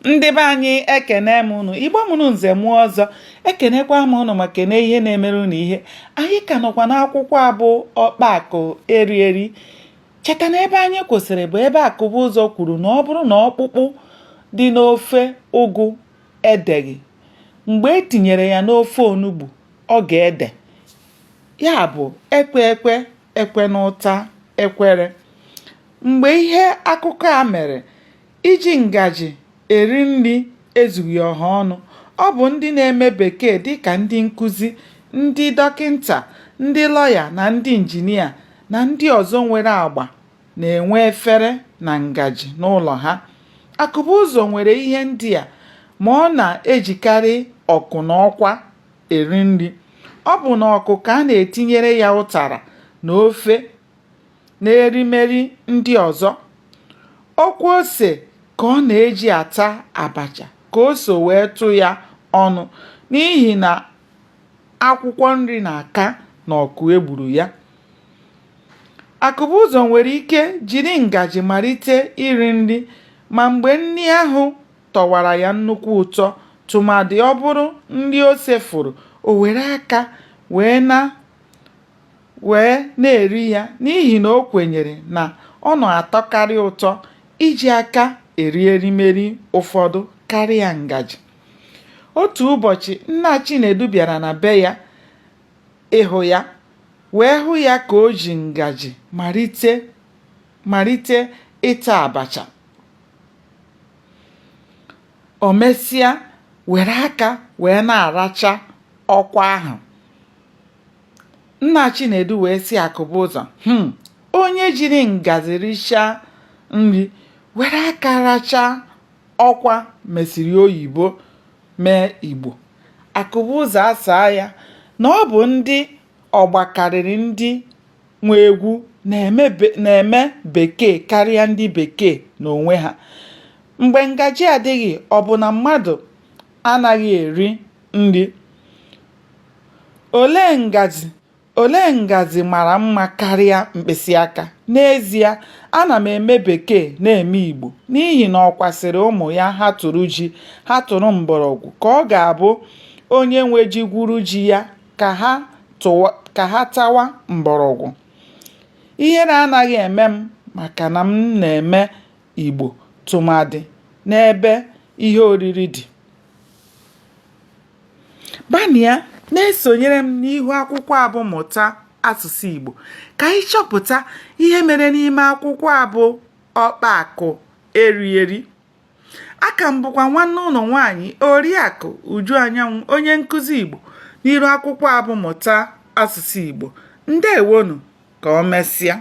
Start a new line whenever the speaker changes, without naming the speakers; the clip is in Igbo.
Ndị be anyị ekene m unu. Igbo mụrụ nze mụọ ọzọ, ekenekwa m unu ma kene ihe na-emere unu ihe. Anyị ka nọkwa n'akwụkwọ a bụ Ọkpa Akụ Eri Eri. Cheta na ebe anyị kwụsịrị bụ ebe Akụbụzọ kwuru na ọ bụrụ na ọkpụkpụ dị n'ofe ụgụ edeghị, mgbe e tinyere ya n'ofe onugbu, ọ ga-ede. Ya bụ ekwe ekwe ekwe n'ụta ekwere. Mgbe ihe akụkọ a mere, iji ngaji eri nri ezughị ọha ọnụ. Ọ bụ ndị na-eme bekee dịka ndị nkụzi, ndị dọkịnta, ndị lọya na ndị injinia na ndị ọzọ nwere agba na-enwe efere na ngaji n'ụlọ ha. Akụbụzọ nwere ihe ndị a ma ọ na-ejikarị ọkụ na ọkwa eri nri. Ọ bụ n'ọkụ ka a na-etinyere ya ụtara na ofe na erimeri ndị ọzọ. Ọkwa ose ka ọ na-eji ata abacha ka ose wee tụ ya ọnụ n'ihi na akwụkwọ nri na-aka n'ọkụ e gburu ya. Akụbụzọ nwere ike jiri ngaji malite iri nri ma mgbe nri ahụ tọwara ya nnukwu ụtọ tụmadị ọ bụrụ nri ose fụrụ, o were aka wee na wee na-eri ya n'ihi na o kwenyere na ọ na-atọkarị ụtọ iji aka eri erimeri ụfọdụ karịa ngaji. Otu ụbọchị, nna Chinedu bịara na be ya ịhụ ya, wee hụ ya ka o ji ngaji malite ịta abacha. O mesịa were aka wee na-aracha ọkwa ahụ. Nna Chinedu wee sị Akụbụzọ, Onye jiri ngazi richaa nri were aka rachaa ọkwa mesịrị oyibo mee Igbo. Akụbụzọ asaa ya na ọ bụ ndị ọgba karịrị ndị nwe egwu na-eme bekee karịa ndị bekee n'onwe ha. Mgbe ngaji adịghị, ọ bụ na mmadụ anaghị eri nri? Olee ngazi mara mma karịa mkpịsị aka? N'ezie, ana m eme bekee na-eme Igbo n'ihi na ọkwa sịrị ụmụ ya ha tụrụ ji, ha tụrụ mgbọrọgwụ ka ọ ga-abụ onye nwe ji gwuru ji ya ka ha tawa mgbọrọgwụ. Ihere anaghị eme m maka na m na-eme Igbo tụmadị n'ebe ihe oriri dị. Gbanịa na-esonyere m n'ihu akwụkwọ a bụ Mụta Asụsụ Igbo ka anyị chọpụta ihe mere n'ime akwụkwọ a bụ Ọkpa Akụ Eri Eri. Aka m bụkwa nwanne ụnụ nwaanyị Oriakụ Uju Anyanwụ onye nkụzi Igbo n'iru akwụkwọ a bụ Mụta Asụsụ Igbo. Ndewonụ, ka o mesịa.